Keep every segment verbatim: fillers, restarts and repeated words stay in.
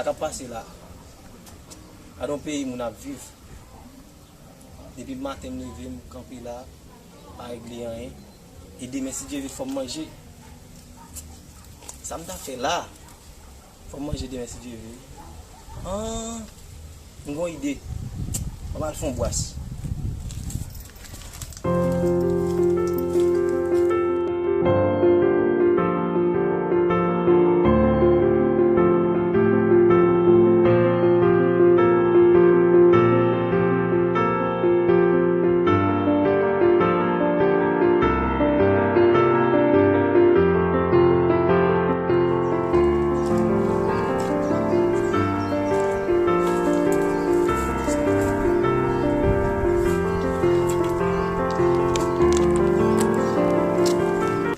Sa k ap pase la? Gade yon peyi moun ap viv. Depi maten m leve, m kanpe la, pa regle anyen. E demen, si Dye vle, fò m manje. Sa m ta fè la? Fò m manje demen, si Dye vle. Ah, m gon ide. Ann al fè yon bwas.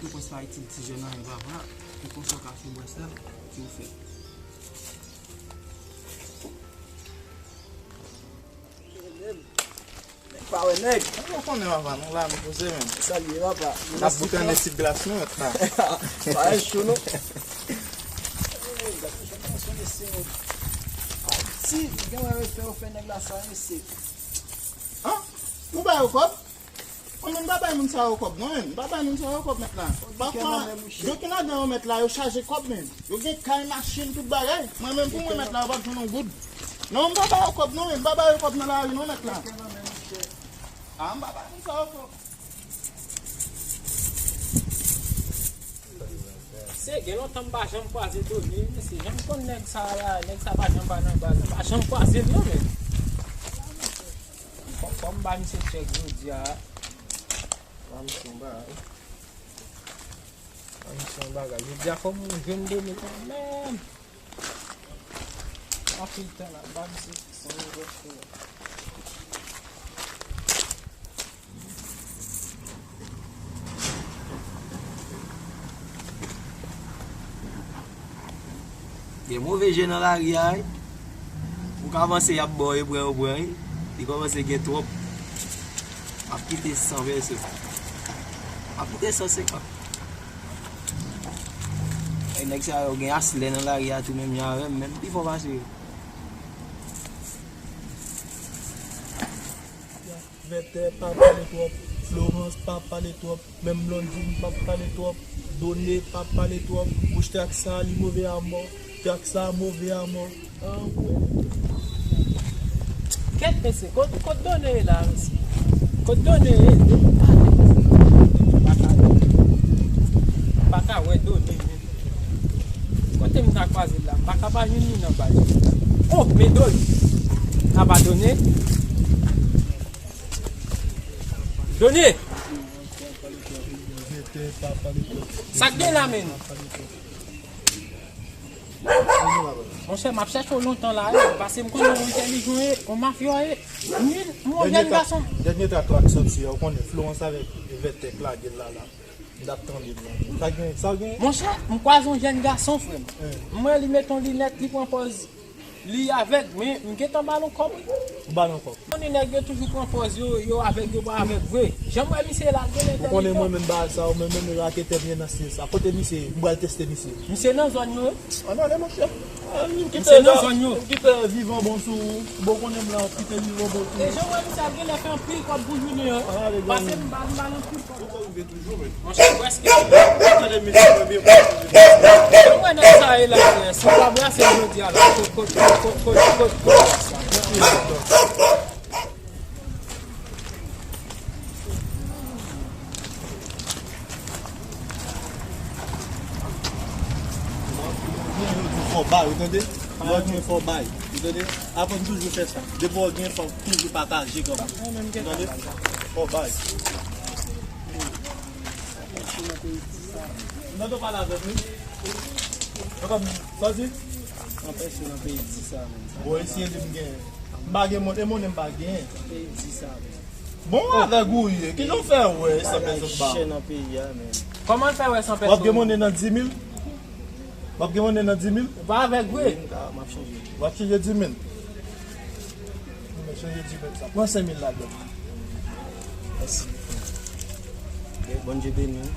Ti pwès pa itil ti jèn anyen, papa. Se konsa w ka fè bwès la, ki w fè. Nèg pa wè nèg. Ou konnen papa, nou la, nou poze menm. Salye papa. N ap boukannen ti glas nou, mèt la. Pa gen cho non. Ey, gade jan gason mesye yo. Ti, gen wè yo fè, yo fè nèg la sa, mesye. An? Ou ba yo kòb? Mwen menm m pa bay moun sa yo kòb non, menm. M pa bay moun sa yo kòb, mèt la. Pafwa, yo ki ladan yo, mèt la, yo chaje kòb, menm. Yo gen kay, machin, tout bagay. Mwen menm, pou mwen, mèt la, yo p ap jwenn yon goud. Non, m pa ba yo kòb non, menm. M pa ba yo kòb nan lari non, mèt la. Ah, m pa bay moun sa yo kòb. Se gen lontan m pa janm kwaze Doni, mesye. Jan m konn nèg sa la, nèg sa pa janm pa nan baz. M pa janm kwaze l non, menm. Fò, fò m ba misye tchèk jodi a. Ba misye yon bagay. Ba misye yon bagay. Jodi a fò m jwenn Doni kanmenm. Anpil tan la, ba misye san yon gòch fè. Gen move je nan lari a, wi. Ou ka panse y ap ba w e pran yo pran, wi. Li kòmanse gen twòp. M ap kite san pèso. M ap kite san senkant. E nèg sa yo gen aslè nan lari a tou menm jan avè m, menm pi fò pase yo. Vètè pa pale twòp, Florence pa pale twòp, menm Blondine pa pale twòp, Done pa pale twòp. Wouch, trak sa li move a mò, trak sa move a mò. Anmwey. Kèt mesye, kot, kot Done ye la, mesye? Kot Done ye? Done pale, mesye. Pa ka, pa ka wè Done menm. Kote m ta kwaze l la? M pa ka pa jwenn li nan baz. Oh, men Done. Abandone. Done! Sa k gen la, menm? Monchè, m ap chèche w lontan la, wi, paske m konnen w entèlijan, w mafya, wi. Ni, m yon jèn gason. Dènye trak la k sòti a, ou konnen Florence avèk Vètè k lage l la, la. M t ap tande l la. Sa gen, sa gen? Monchè, m kwaze yon jèn gason, frè m. M wè li met yon linèt, li pran pòz li avèg, men m gentan ba l yon kòb, wi. Ou ba l yon kòb? Ou konnen nèg yo toujou pran pòz yo, yo avèg, yo pa avèg vre. Jan m wè misye la, l gen entèlijan. Ou konnen mwen menm bagay sa yo, mwen menm raketè m ye nan stil sa. Kote misye ye? M pral teste misye. Misye nan zòn yo, wi. Ann ale, monchè. Misye nan zòn yo. Kite vivan bon sou ou. Bon, konnen m la, kite vivan bon sou ou. E jan w wè misye ap genlè fè anpil kòb pou jounen an. Pase m ba l, m ba l anpil kòb. Ou rive toujou, men. Monchè, prèske. Tande misye, mwen byen. Jan w wè nèg sa ye la, frè. Si w pa brase l jodi a la, kot, kot, kot. Fò bay, ou tande? Lè w gen fò bay, ou tande? Aprann toujou fè sa. Depi w gen fò toujou pataje kòm. Ou tande? Fò bay. Ou tande w pale avèk li? Kòm, sa w di? Anpè se nan peyi di sa menm. Bon, eseye li m gen. M pa gen moun, e moun m pa gen. Peyi di sa menm. Bon, avèg ou ye. Kijan w fè wè san pèsòn pa? Chè nan peyi a menm. Kòman l fè wè san pèsòn? W ap gen monnen nan di mil? W ap gen monnen nan di mil? Ou pa avèg vre? M ap chanje. W ap chanje di mil? Mwen chanje di mil sa. Pran senk mil ladan. Mèsi. Bondye beni w.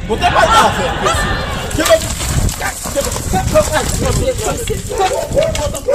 Mwen te pral ta fè, mesye. Kenbe, kenbe, kenbe, kenbe.